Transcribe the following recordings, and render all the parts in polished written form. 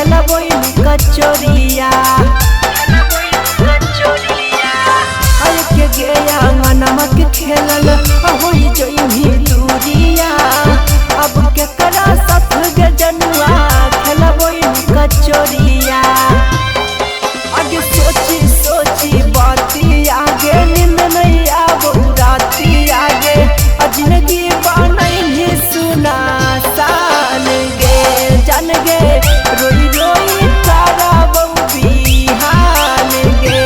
खेलबो कचोरिया के गया नमक खेलल होई जइनी दूरिया। अब के करा साथ गे जनुआ खेलबो कचोरिया। आगे सोची सोची बाती आगे नींद नहीं आबो राती आगे जिंदगी बनैनी सुना सान गे जान गे रोई रोई तारा बहु बिहान गे।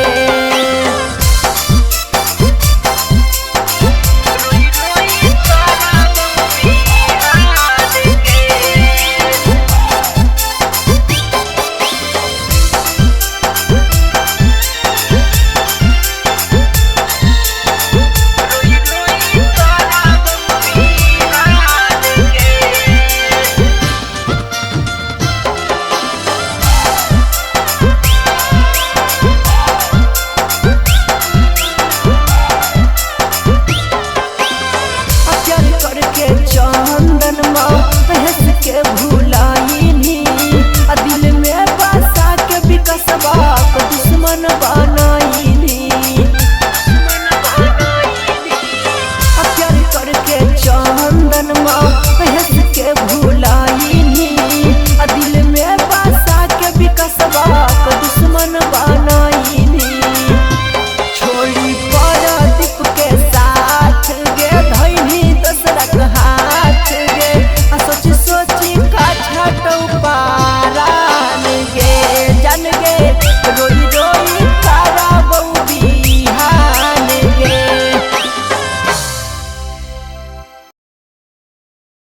करके चंदन हंस के भुलाईनी दिल में बसा के विकसबा दुश्मन बनाईनी। प्यार करके चंदन हंस के भूल